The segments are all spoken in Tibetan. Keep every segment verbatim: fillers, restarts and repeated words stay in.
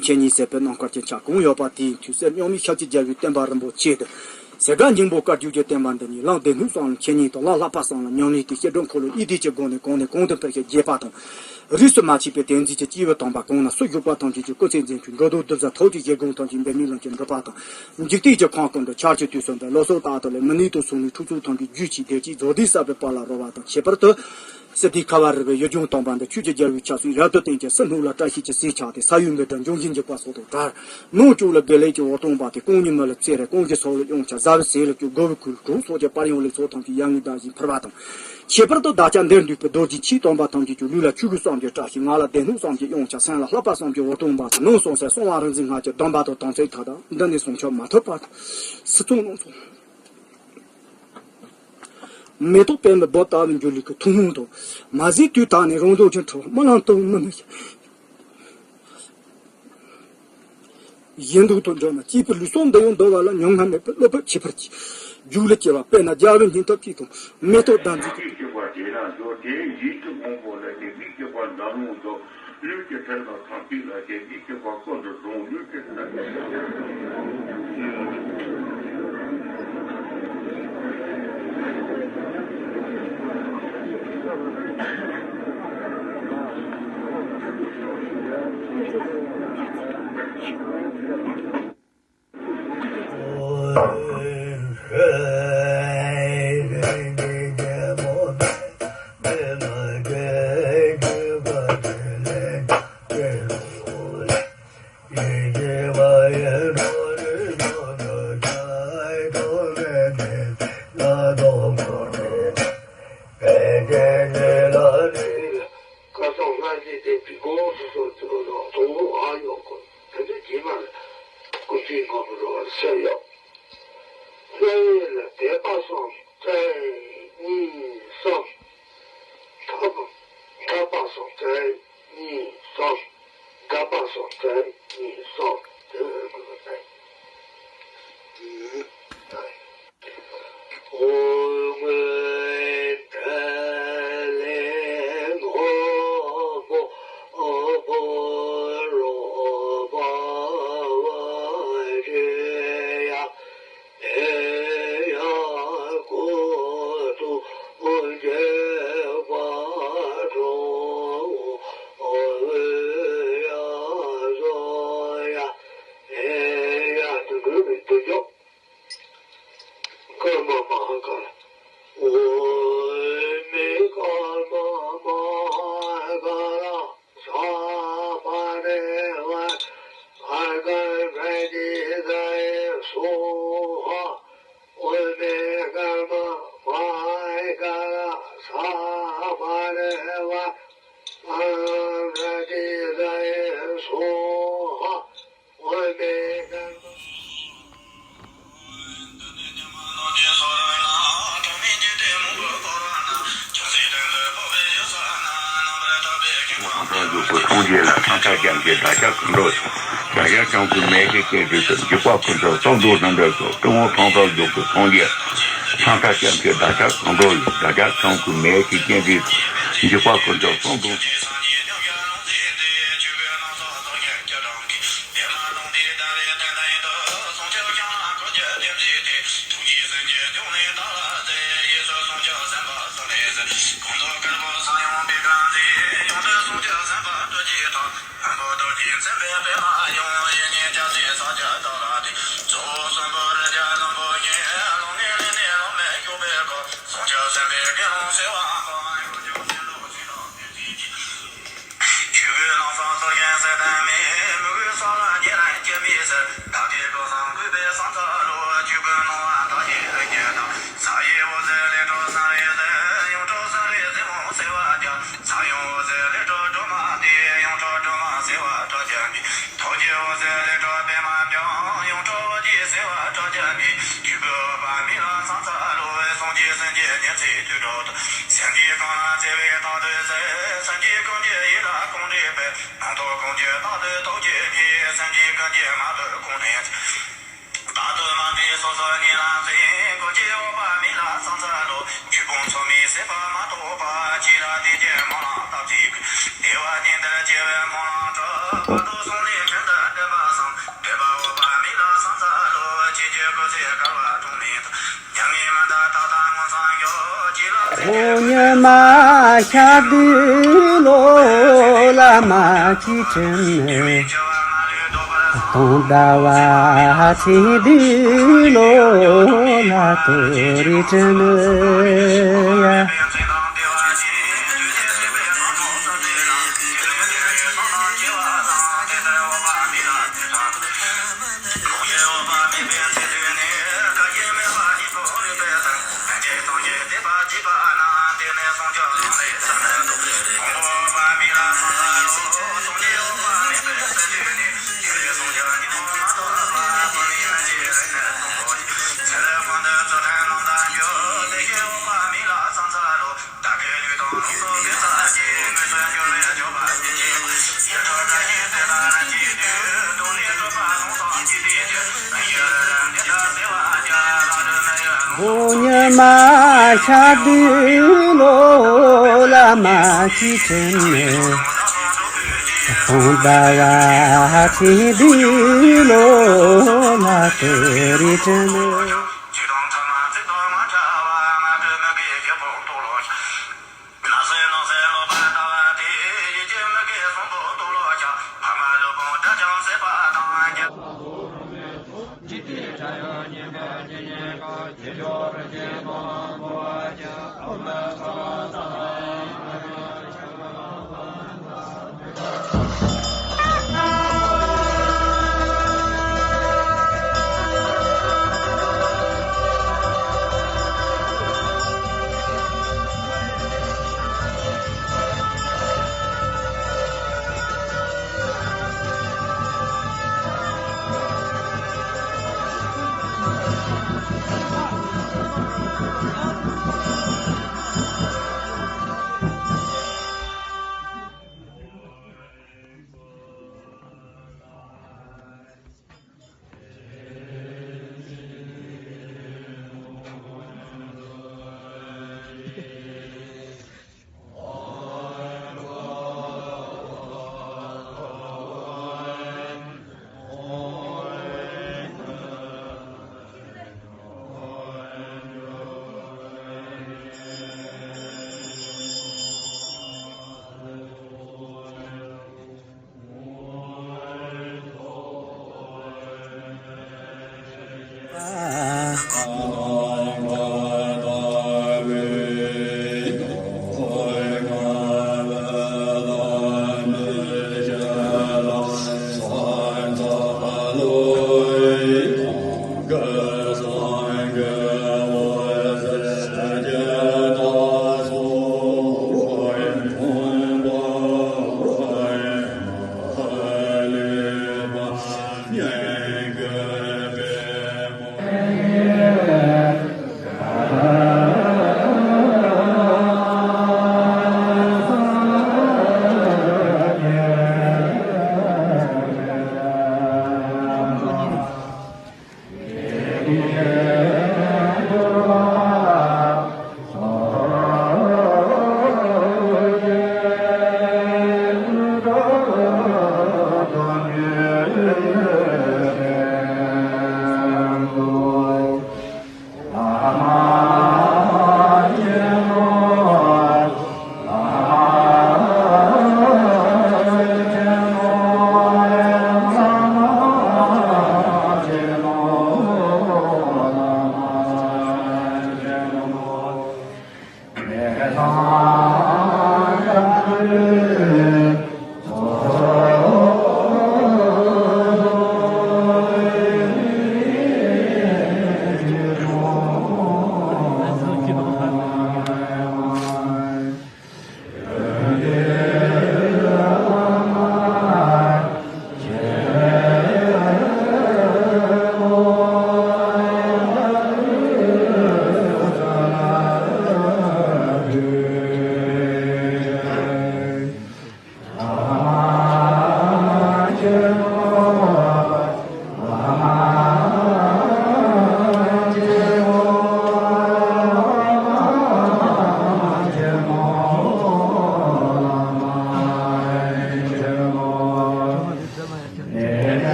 འཆད་ཉན་ཟབ་པའི་རྣམ་དཀར་གྱི་ཆ་གང་ཡོད་པ་དེའི་མཐུས་གསེར་རྙིང་མའི་ཞབས་ཀྱིས་རྒྱལ་བའི་བསྟན་པ་རིན་པོ་ཆེ་དང་། ཟེར་སྒ་འཇིང་པོ་བཀའ་བརྒྱུད་ཀྱི་བསྟན་པ་འདི་ཉིད་བླ་སྡེ་སྣོད་གསུམ་ལ་འཆད་ཉན་དང་། བླ་ལྷག་པ་གསུམ་ལ་ཉམས་ལེན་དང་། བཤད་སྒྲུབ་འཁོར་ལོ་ཡིད་བདེ་ཀྱི་སྒོ་ནས་གོང་ནས་གོང་དུ་འཕེལ་ཞིང་རྒྱས་པ་དང་། རིས་སུ་མ་ཆད་པའི་བསྟན་འཛིན་གྱི་སྐྱེས་བུ་དམ་པ་གང་ན་སུ་བཞུགས་པ་ཐམས་ཅད་ཀྱི་སྐུ་ཚེ་མཛད་ཕྱིར་འགྲོ་དོན་གདུལ་བྱ་ཐམས་ཅད་ཀྱི་དགོངས་ཐམས་ཅད་འདི་ཉིད་ལ་ཅིག་འགྲུབ་པ་དང་། འཇིག་རྟེན་གྱི་ཁམས་ཀུན་ཏུ་ཆར་ཆུ་དུས་གསུམ་དུ་ལོ་གསར་སྟག་ཏུ་ལས་མི་ནད་དང་སོགས་ནས་འཁྲུག་རྩོད་ཐམས་ཅད་རྒྱུད་བཅད་བདེ་སྐྱིད་རྫོགས་ལྡན་གསར་པའི་དཔལ་ལ་རོལ་བ་དང་། ཁྱད་པར་དུ། སི་ཏཱའི་ཁ་བ་རི་པའི་ཡུལ་ལྗོངས་དམ་པ་འདི་ཆོས་ཀྱི་རྒྱལ་པོའི་ཆབ་སྲིད་རབ་ཏུ་བརྟན་ཅིང་། སྲིད་ཞུ་ལ་བཀྲ་ཤིས་ཀྱི་ཟིལ་ཆགས་ཏེ། ས་ཡོམ་མེ་དྲག་འབྱུང་བཞིའི་འཇིགས་པ་སོགས་དང་བྲལ། ནང་བཅུག་ལ་དགེ་ལེགས་ཀྱི་འོད་སྟོང་འབར་ཏེ། གང་ཉིད་མི་ལ་ཚེ་རིང་གང་ཞིག་སྲོག་ལ་གཡང་ཆགས། བཟའ་བའི་ཟས་ལ་སྐྱོ་དགོ་པའི་ཁུར་གྲོང་སོགས་ཀྱི་དཔལ་ཡོན་ལེགས་ཚོགས་ཐམས་ཅད་ཡར་ངོའི་ཟླ་བཞིན་འཕེལ་བ་དང་། ཁྱད་པར་དུ་བདག་ཅག་འདིར་འདུས་པའི་རྡོ་རྗེ་འཆང་དམ་པ་ཐམས་ཅད་ཀྱི་ལུས་ལ་ཆོས་གོས་བསམ་གྱིས་བཀྲ་ཞིང་། ངག་ལ་སྡེ་སྣོད་གསུམ་གྱི་གཡང་ཆགས། སེམས་ལ་ལྷག་པ་གསུམ་གྱི་འོད་སྟོང་འབར་ཏེ། ནང་གསང་སྲོག་གསང་བ་རིག་འཛིན་སྔགས་ཀྱི་སྡོམ་པ་དང་དམ་ཚིག་མཐའ་དག་འདི་ནི་བསྲུང་ཕྱིར་མ་ཐུབ་པར། སྲིད་གཙང་ནང་སོང་། མེ་ཏོག་པདྨའི་སྦུབས་ལྟ་བུའི་འཇུ་ལུས་ཀྱི་ཐུན་མོང་དུ། མ་ཟད་དུས་ད་ནི་རང་ལུགས་ཀྱི་འཁྲུལ་རྨི་ལམ་ལྟ་བུ་མི་ནུས་ཤིང་། གཞན་དོན་དུ་འགྲོ་ན་སྐྱེས་བུའི་ལུས་སྲོག་འདི་ཡང་འདུལ་བ་ལ་ཉམ་ང་མེད་པའི་སློབ་དཔོན་ཁྱད་པར་གྱིས། རྒྱུད་ལ་སྐྱེ་བ་དཔེར་ན་རྒྱལ་པོའི་སྙིང་སྟོབས་ཀྱིས་དང་། མེ་ཏོག་ཟླ་མཛེས་ཀྱི། ལུས་སྐྱེ་བ་བྱས་ན་འགྲོ་དེ་ཡིད་ཀྱི་དབང་པོ་ལ་དེ་ལུས་སྐྱེ་བ་འཛམ་གླིང་འགྲོ། ལུས་ཀྱི་ཚེ་ན་ཐང་ཐིག་ལ་ཞེན། ལུས་ཀྱི་བ་ཀུན་ཏུ་གྲོང་། ལུས་ཀྱི་ཚེ་ན། ཁ་སང་སྔ་རྗེས་དེ་བི་གོ་སོ་སོ་ཚོ་ལ་དོ་དགོང་ཨ་ཡོད་གོ། དེ་ཚོ་རྗེས་མ་ལ་སྐུ་ཚེ་སྔ་མོ་རོ་བར་སེལ་ཡོད། སྔ་ཡོད་ལ་དད་པ་གསུམ་བཙལ་གཉིས་གསུམ། ཐར་པ་ཐར་པ་གསུམ་བཙལ་གཉིས་གསུམ། དགའ་བ་གསུམ་བཙལ་གཉིས་གསུམ། དེ་དགོས་པ་བཙལ། ཀརྨ་མ་ཧཱ་ཀཱ་ལ། ཨོཾ་ཀརྨ་མ་ཧཱ་ཀཱ་ལ་ས་པ་རེ་བ་ཨརྒྷ་པྲ་ཏི་ཏ་ཡེ་སྭཱ་ཧཱ། ཨོཾ་ཀརྨ་མ་ཧཱ་ཀཱ་ལ་ས་པ་རེ་བ་ཨརྒྷ་པྲ་ཏི་ཏ་ཡེ་སྭཱ་ཧཱ། ཁོང་ཁྲོ་འཇུག་པའི་སངས་རྒྱས་ལ། སངས་རྒྱས་ཀྱི་བདག་ཅག་གང་འདྲ་ཡོད། བདག་ཅག་ཆོམ་རྐུན་མེ་ཡི་སྤྱན་རས་དང་། འཇིགས་པ་ཀུན་ཏུ་གསོད་མདོས་རྣམ་པ་སོགས། སྐུ་ངོ་ཁོང་ཁྲོ་འཇུག་པའི་སངས་རྒྱས། སངས་རྒྱས་ཀྱི་བདག་ཅག་གང་འདྲ་ཡོད། བདག་ཅག་ཆོམ་རྐུན་མེ་ཡི་སྤྱན་རས་དང་། འཇིགས་པ་ཀུན་ཏུ་གསོད་མདོས། རྟག་ཏུ་མ་འདྲེས་སོ་སོ་ཉིད་ལ་བརྩེ། ཀུན་གྱིས་དབུལ་བ་མེད་ལ་ཕྱག་འཚལ་ལོ། ཆོས་སྤོང་ཚོགས་མེད་སྲིད་པ་མ་གཏོགས་པ། ཅི་ལ་དེ་སྐྱེ་སྨོན་ལམ་བཏབ་ཚིག་གི། བདེ་བ་ཅན་དུ་སྐྱེ་བའི་སྨོན་ལམ་གྲུབ། བར་དུ་གསུམ་ལས་ཁྲིམས་དང་ ཞག་བདུན་ལོ་ལ་མ་ཅི་དྲན་ནས། སྟོང་ཟླ་བ་ཚེས་བདུན་ལོ་ལ་དོ་རི་དྲན་ནས་ཡ། ལོ་ཉི་མ་ཞག་བདུན་ལོ་ལ་མ་ཅི་དྲན་ནས། སྟོང་ཟླ་བ་ཚེས་བདུན་ལོ་ལ་དོ་རི་དྲན་ནས།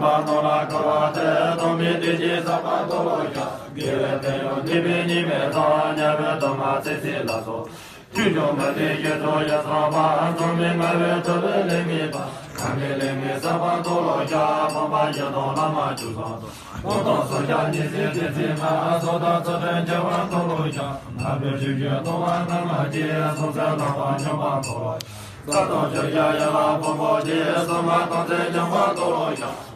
པ་རྣམས་ལ་དཀར་བ་སྟེ། ཐོག་མའི་བདེ་སྐྱིད་བསགས་པ་སྟོར་ལོ་ཤ། དགེ་བའི་ཕན་ཡོན་སྡིག་པའི་ཉེས་དམིགས་དང་། ཉམས་པའི་དུག་ལྔ་ཚེ་ཟད་ལ་སོགས། ཆོས་འབྱུང་མུ་སྟེགས་ཞེ་ཚོགས་ཡི་ཚང་མ། མཚམས་མེད་ལྔ་པའི་ཐུབ་པའི་ལས་ངན་པ། ཐ་མལ་ལས་ངན་བསགས་པ་སྟོར་ལོ་ཤ། ཕོངས་པ་བཞི་དང་བླ་མ་བཅུ་ཚང་དང་། སྐུ་གདུང་སོ་བརྒྱ་ཉི་ཤུ་རྩ་བདུན་ཚེ་ལྔ། སོ་ཐར་ཚུལ་ཁྲིམས་འཆལ་བ་སྟོར་ལོ་ཤ། ནག་པོའི་ཆོས་བརྒྱུད་ལྟུང་བ་སྔ་མ་བཅས། སྲོག་རྩོལ་ལག་པ་འཇོམས་པ་སྟོར་ལོ་ཤ། བསགས་སྡོམ་ཆོས་རྒྱལ་ཡན་ལག་ཕུང་པོ་བཅས། སྲུང་མ་དམ་ཚིག་འཇོམས་པ་སྟོར་ལོ་ཤ།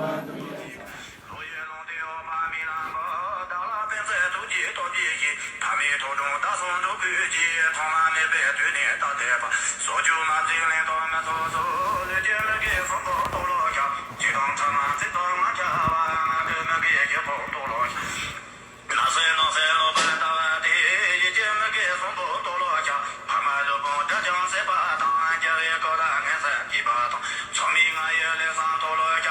ལོ་ཡི་ལུང་སྟེང་འོག་མ་མི་ལ་འབུལ། བདག་ལ་ཕན་མཛད་ཐུགས་རྗེའི་སྟོབས་ཀྱིས་ཀྱིས། ཐ་མལ་ཐོག་དྲུང་བདག་སོགས་འགྲོ་ཀུན་གྱི། ཐོག་མ་མེད་པའི་དུས་ནས་ད་ལྟའི་བར། ཟོ་ཆུ་མ་འཛིན་ལེན་དང་མི་ཚོགས་སོགས། ལུས་ཀྱི་མི་དགེ་གསུམ་པོ་སྟོར་ལོ་ཤ། ཇི་དང་ཕྲ་མ་འཛིན་དང་ང་རྒྱལ་བ། ང་རྒྱལ་མི་དགེ་བཞི་པོ་སྟོར་ལོ་ཤ། ནགས་གསེབ་ནགས་གསེབ་ལོག་པར་ལྟ་བ་སྟེ། ཡིད་ཀྱི་མི་དགེ་གསུམ་པོ་སྟོར་ལོ་ཤ། ཕ་མ་ལུས་ཕུང་དགྲ་བཅོམ་བསད་པ་དང་། རྒྱལ་བའི་སྐུ་ལ་ངན་སེམས་བསྐྱེད་པ་དང་། མཚམས་མེད་ལྔ་ཡི་ལས་བསགས་སྟོར་ལོ་ཤ།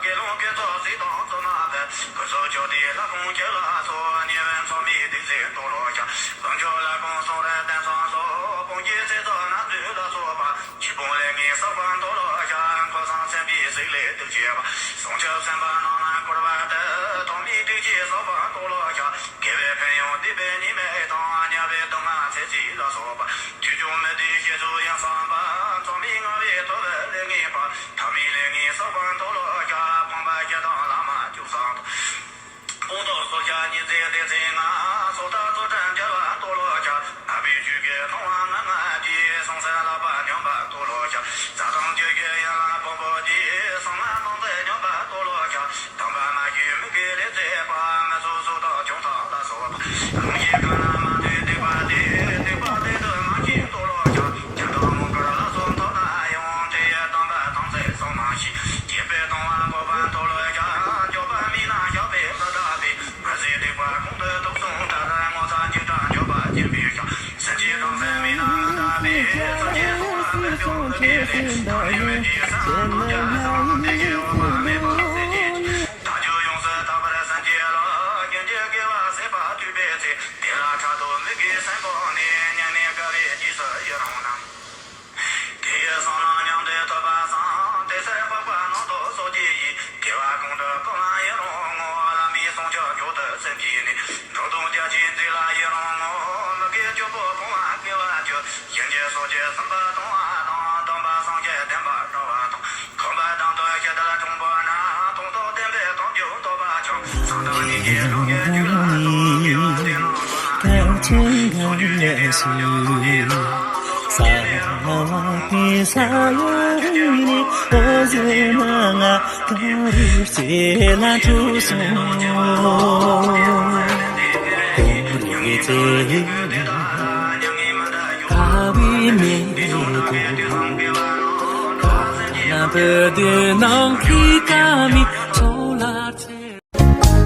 དགེ་སློང་དགེ་ཚོགས་གཟིགས་དང་བཙུན་མ་འབད། གོས་ཚོགས་གྱོན་ཏེ་ལྷ་ཁང་ཕྱི་ལ་སོགས། ཉེ་བའི་མཚམས་མེད་སྡིག་ཅན་སྟོར་ལོ་ཤ། དཀོན་མཆོག་ལ་དགོངས་གསུང་རབ་བསྟན་ཚངས་སོགས། སྤོང་བྱའི་ཚེ་སྲོག་རྣམ་འདྲེན་ལ་སོགས་པ། ཆོས་སྤོང་ལས་ངན་བསགས་པ་སྟོར་ལོ་ཤ། འཁོར་གསུམ་ཚེ་འདིའི་གཟུགས་ལས་སྡུག་བྱེད་པ། བྱང་ཆུབ་སེམས་དཔའ་རྣམས་ལ་བསྐུལ་བ་སྟེ། ཐོག་མའི་སྡིག་བྱས་བསགས་པ་སྟོར་ལོ་ཤ། དགེ་བའི་ཕན་ཡོན་སྡིག་པའི་ཉེས་དམིགས་དང་། ཉམས་པའི་དུག་ལྔ་ཚེ་ཟད་ལ་སོགས་པ། ཆོས་འབྱུང་མུ་སྟེགས་ཞེ་ཚོགས་ཡུམ་གསུམ་པ། མཚམས་མེད་ལྔ་པའི་ཐུབ་པའི་ལས་ངན་པ། ཐ་མལ་ལས་ངན་བསགས་པ་སྟོར་ལོ་ཤ། ཕོངས་པ་བཞི་དང་བླ་མ་བཅུ་ཚང་དང་། སྐུ་གདུང་སོ་བརྒྱ་ཉི་ཤུ་རྩ་བདུན་ཚེ་ལྔ། སོ་ཐར་ཚུལ་ཁྲིམས་འཆལ་བ་སྟོར་ལོ་ཤ། ནག་པོའི་ཆོས་བརྒྱུད་ལྟུང་བ་སྔ་མ་བཅས། སྲོག་རྩོལ་ལག་པ་འཇོམས་པ་སྟོར་ལོ་ཤ། བསགས་སྡོམ་ཆོས་བརྒྱུད་ཡན་ལག་ཕུང་པོ་བཅས། སྲུང་མ་དམ་ཚིག་འཇོམས་པ་སྟོར་ལོ་ཤ། དམ་པ་མ་ཞུས་མི་དགེ་ལས་བྱས་པ། མི་ཚོགས་སུ་དག་ཁྱུང་དག་ལ་སོགས་པ། ལུང་གིས་གང་ན་མ་ཐོས་སྡིག་པ་དེ། སྡིག་པ་དེ་དག་མ་ཞིག་སྟོར་ལོ་ཤ། ཁྱིམ་བདག་མོ་མགར་ལ་སོགས་མཐོང་ན་ཡང་། དེ་ཡི་དམ་པ་དམ་ཚིག་སྲུང་མ་ཤེས། སྐྱེས་པའི་ལྟུང་བ་འགོག་པ་སྟོར་ལོ་ཤ། འགྱོད་པ་མེད་ན་བཤགས་པས་མི་འདག་པས། མི་བཟོད་སྡིག་པ་གོང་དུ་དུག་གསུམ་ལྟར། ངོ་ཚ་འཇིགས་སྐྲག་འགྱོད་པ་སྐྱེས་པའི་ཤ། སེམས་ཅན་སྡུག་བསྔལ་མེད་ན་མི་འདག་པས། སེམས་ཅན་སྲོག་ལ་མི་སྤྱོད་མི་དགེ་ལས། ཐ་མལ་མི་དགེ་བསགས་རྣམས་ཀྱང་བསམ། དེ་བཞིན་འོག་མ་མེད་པ་སྲིད་ཀྱི་ཆོས། དལ་འབྱོར་ཡོངས་སུ་དག་པར་སེམས་བསྐྱེད་ལ། རྒྱུན་གྱི་དགེ་བ་ཟད་པ་ཐོས་པའི་ཚེ། དེ་ལ་ཕྲག་དོག་མི་དགེ་སེམས་སྤངས་ནས། སྙིང་ནས་དགའ་བའི་རྗེས་སུ་ཡི་རང་ན། དེ་ཡི་གསུང་རྣམས་སྙིང་དུ་ཐོས་པ་བཟང་། དེ་ཚེ་འཕགས་པ་རྣམས་སྟོན་སོགས་ཀྱི་ཡིད། དགེ་བ་གང་དྲག་གང་ལ་ཡི་རང་ངོ་། བླ་མའི་གསུང་ཆོས་མཇུག་ཏུ་སེམས་བསྐྱེད་ནས། འགྲོ་དོན་རྒྱ་ཆེན་མཛད་ལ་ཡི་རང་ངོ་། མི་དགེ་བཅུ་པོ་སྤོང་བ་དགེ་བ་བཅུ། གཞན་གྱི་སྲོག་བཅད་བསམ་པ་གཏོང་བ་དང་། དམ་པ་སངས་རྒྱས་བསྟན་པ་དྲང་བ་དང་། ཁམས་པ་དང་དུ་ཞི་དུལ་གྲོང་པོ་ན། མཐོང་ཐོས་བསྟན་པའི་དམ་ཆོས་ཐོབ་པ་ཆགས། གསང་བདག་གཉིས་ཀྱི་ལུགས་ཀྱི་རྒྱུད་ལ་སོགས། དགེ་བ་དེ་རྣམས་བསགས་ན་ཡང་། སངས་རྒྱས་ཀྱི་ལམ་ཡིན་ལ། ས་ལ་བ་པའི་ས་ཡོད་ནི་འོ་ཟེར་ན་ང་དཀར་རྩེ་ལ་འཁྲུངས་སོང་། ཀོ་རེ་ཚེ་ལ་ཁ་བའི་མེ་ཏོག་ཁ་ན་བུ་དུ་ནང་ཁི་ཀ་མི་